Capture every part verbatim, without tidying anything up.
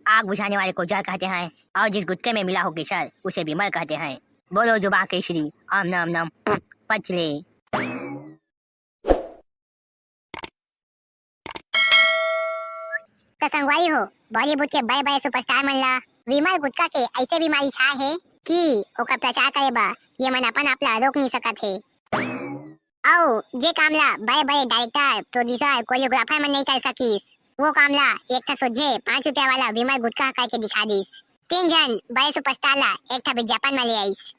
आग बुझाने वाले को जल कहते हैं, और जिस गुटके में मिला हो केसर, उसे विमल कहते हैं। बोलो जुबान केसरी, आम नाम नाम, पचले। त संगवारी हो, बॉलीवुड के बड़े-बड़े सुपरस्टार मन ला विमल गुटखा के ऐसे बीमारी छाए हे कि ओकर प्रचार करे बर ये मन अपन आप ला रोक नहीं सकत हे। अउ जे काम ला बड़े-बड़े डायरेक्टर, प्रोड्यूसर, कोरियोग्राफर मन नहीं कर सकिस, वो काम ला एक ठा सोझे पाँच रुपया वाला विमल गुटखा करके दिखा दिस। तीन झन बड़े सुपरस्टार ला एक ठा विज्ञापन में ले आइस।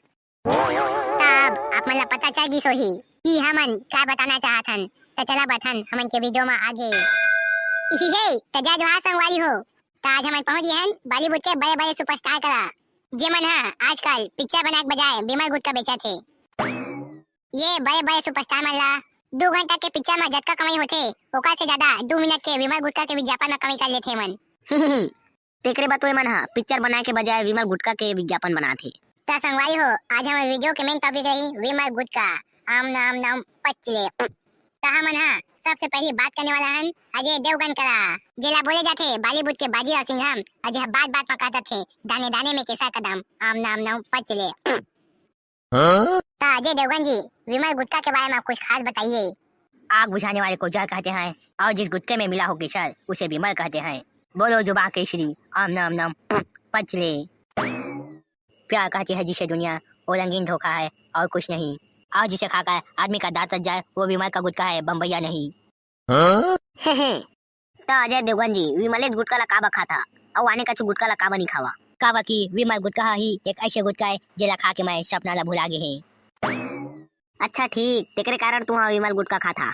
तब आप मन ला पता चल गिस होही कि हमन का बताना चाहत हन। त चला बतहन हमन के वीडियो में आगे। इही हे, त जय जोहार संगवारी हो। त आज हमन पहुंच गए हन बॉलीवुड के बड़े-बड़े सुपरस्टार करा, जेमन ह आजकल पिक्चर बनाए के बजाय विमल गुटखा बेचत हे। ये बड़े-बड़े सुपरस्टार मन ला दू घंटा के पिक्चर में जतका कमाई होथे, ओकर से ज्यादा दू मिनट के विमल गुटखा के विज्ञापन में कमाई कर लेथे मन। तेकरे बर तो एमन ह पिक्चर बनाए के बजाय विमल गुटखा के विज्ञापन बनात हे। त संगवारी हो, आज हमर वीडियो के मेन टॉपिक रही विमल गुटखा, आम नाम नाम पचले। त हमन ह सबसे पहली बात करने वाला हन अजय देवगन करा, जेला बोले जाथे बॉलीवुड के बाजीराव सिंघम, अउ जे ह बात बात म काटत हे, दाने दाने में केसर कदम, आम नाम नाम पचले। त अजय देवगन जी, विमल गुटखा के बारे में कुछ खास बताइए। आग बुझाने वाले को जल कहते हैं, और जिस गुटखे में मिला हो केसर, उसे विमल कहते हैं। बोलो जुबान केसरी, आम नाम नाम, पचले। प्यार कहती है जिसे दुनिया, वो रंगीन धोखा है और कुछ नहीं। और जिसे खाकर आदमी का दांत रच जाए, वो विमल का गुटखा है, बम्बैया नहीं। हे, हे। त अजय देवगन जी, विमलेश गुटखा ला काबर खाता? अउ आने कछु गुटखा ला काबर नहीं खावा? काबर कि विमल गुटखा ही एक ऐसे गुटखा है, जेला खा के मैं सपना ला भुला गे हे। अच्छा ठीक, तेकरे कारण तुहा विमल गुटखा खाता।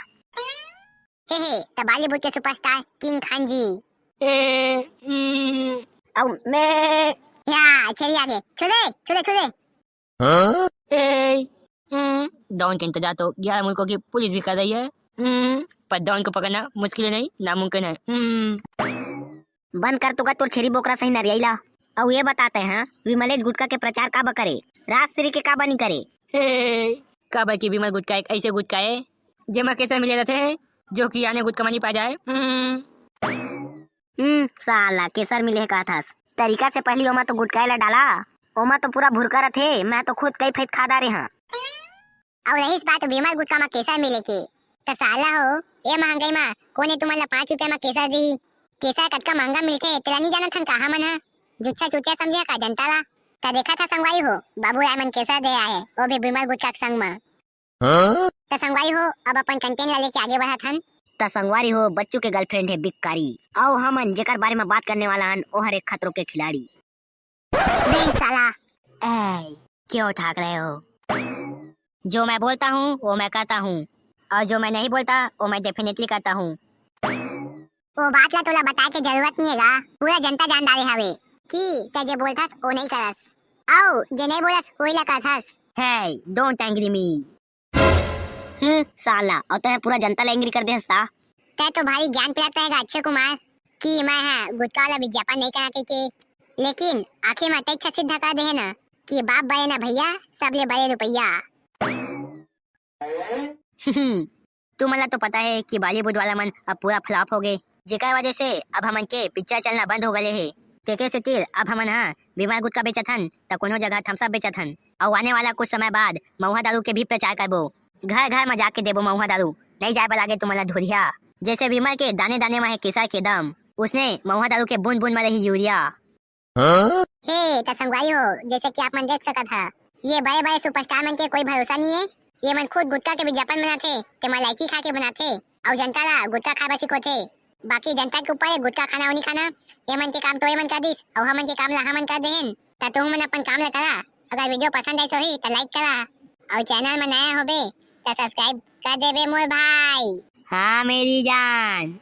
हे, हे, त बॉलीवुड के सुपरस्टार किंग खान जी। ए, हम्म। अउ मैं या, छेरी आगे। छुले, छुले, छुले। हाँ? ए, हम्म, डॉन का इंतजार तो ग्यारह मुल्कों की पुलिस भी कर रही है। हम्म, पर डॉन को पकड़ना मुश्किल नहीं, नामुमकिन है। हम्म। बंद कर तो का तोर छेरी बोकरा सही नरियाई ला। अउ ये बताते हैं, विमलेश गुटखा के प्रचार काबर करे? राजश्री के काबर नहीं करे? हे, काबर कि विमल गुटखा एक ऐसे गुटखा है, जेमा केसर मिले रहते हैं, जो कि आने गुटखा में नहीं पाया जाए। हम्म। हम्म, साला, केसर मिले हे कहत हस। तरीका से पहली ओमा तो गुटकाए ला डाला, ओमा तो पूरा भुरका रथे, मैं तो खुद कई फेंट खा डारे हंव। अउ रहिस बात विमल गुटखा म केसर मिले के, त साला हो, ए महंगाई म कोने तुमन ला पाँच रुपया म केसर दिही? केसर कतका महंगा मिलथे, तेला नी जानत हन का हमन ह? जुच्छा चुतिया समझे का जनता ला? त देखत ह संगवारी हो, बाबू राय मन केसर दे आए, वो भी विमल गुटखा के संग म। हाँ? त संगवारी हो, अब अपन content ला लेके आगे बढ़त हन। त संगवारी हो, बच्चू के girlfriend हे बिक्कारी, अउ हमन जेकर बारे म बात करने वाला हन, ओहर एक खतरों के खिलाड़ी। बे साला, ए, क्यों ठाक रहे हो? जो मैं बोलता हूँ, वो मैं करता हूँ, और जो मैं नहीं बोलता, वो मैं definitely करता हूँ। वो बात ला तोला बताए के जरूरत नहीं है गा, पूरा जनता जान डारे हवे कि तै जे बोलथस, वो नहीं करस, अउ जे नहीं बोलस, वही ला करथस। Hey, don't angry me। हम्म, साला, अउ तैं पूरा जनता ला angry कर दे हस ता। तैं तो भारी ज्ञान पिलात रहेगा अक्षय कुमार कि मैं ह गुटखा वाला विज्ञापन नहीं करना कहिके, लेकिन आखिर में तैं इच्छा सिद्ध कर दे है ना कि बाप बड़े ना भैया, सबले बड़े रुपया। तुमन ला तो पता है कि बॉलीवुड वाला मन अब पूरा flop हो गए, जेकर वजह से अब हमन के पिक्चर चलना बंद हो गए है। तेके सेती अब हमन ह विमल गुटखा बेचत हन, त कोनो जगह थम्स अप बेचत हन। अउ आने वाला कुछ समय बाद महुआ दारू के भी प्रचार करबो। घर घर म जाके देबो महुआ दारू, नहीं जाए बर लागे तुमन ला धुरिया। जैसे विमल के दाने दाने म है केसर के दम, उसने महुआ दारू के बूंद बूंद म रही यूरिया। हाँ? हे, त संगवारी हो, जैसे कि आप मन देख सकत ह, ये बड़े-बड़े सुपरस्टार मन के कोई भरोसा नहीं है। ये मन खुद गुटखा के विज्ञापन बनाथे, तेमा लाइची खा के बनाथे, अउ जनता ला गुटखा खाए बर सिखोथे। बाकी जनता के ऊपर है गुटखा खाना अउ नहीं खाना। ये मन के काम तो ये मन कर दिस, अउ हमन के काम ला हमन कर देहेन। त तुहू मन अपन काम ला करा। अगर वीडियो पसंद आइस होही त like करा, अउ चैनल में नया होबे त subscribe कर देबे मोर भाई। हाँ मेरी जान।